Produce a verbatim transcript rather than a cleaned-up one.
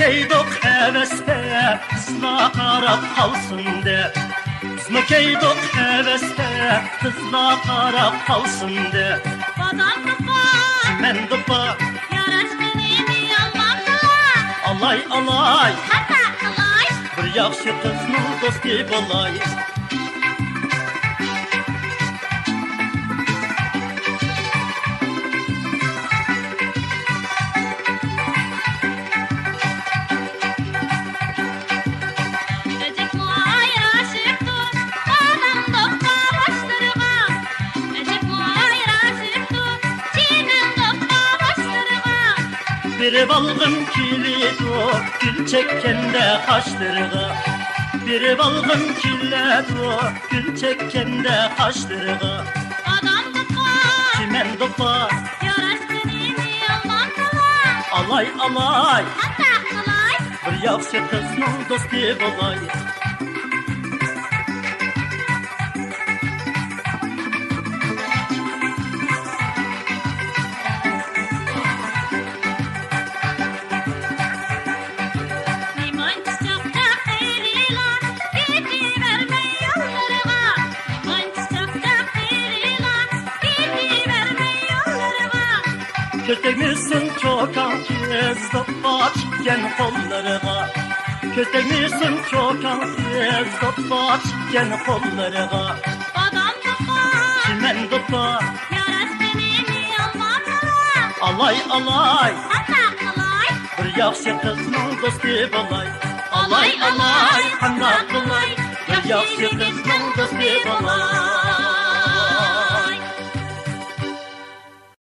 كەيدۇق ھەۋەستە، قىزلار قاراپ قالسۇن دەپ. بىزمۇ كەيدۇق ھەۋەستە، قىزلار قاراپ قالسۇن دەپ. بادام دوپپا، چىمەن دوپپا، ياراشقىنىنى ئالمامدىلا؟ ئالاي، ئالاي، قانداق قىلاي؟ بىر ياخشى قىزنىڭ دوستى بولاي. ئەجەبمۇ ئايراشىپتۇ بادام دوپپا باشلىرىغا. ئەجەبمۇ ئايراشىپتۇ چىمەن دوپپا باشلىرىغا. بېرىۋالغۇم كېلىدۇ گۈل چەككەندە قاشلىرىغا. بېرىۋالغۇم كېلىدۇ گۈل چەككەندە قاشلىرىغا. بادام دوپپا، چىمەن دوپپا، ياراشقىنىنى ئالمامدىلا؟ ئالاي، ئالاي، قانداق قىلاي؟ بىر ياخشى قىزنىڭ دوستى بولاي. نېمانچە چاقچاق قېرىلار، كېتىۋەرمەي يوللىرىغا. نېمانچە چاقچاق قېرىلار، كېتىۋەرمەي يوللىرىغا. كۆز تەگمىسۇن چوكان قىز، دوپپا تىككەن قوللىرىغا. كۆز تەگمىسۇن چوكان قىز، دوپپا تىككەن قوللىرىغا. بادام دوپپا، چىمەن دوپپا، ياراشقىنىنى ئالمامدىلا؟ ئالاي، ئالاي، قانداق قىلاي؟ بىر ياخشى قىزنىڭ دوستى بولاي. ئالاي، ئالاي، قانداق قىلاي؟ بىر ياخشى قىزنىڭ دوستى بولاي.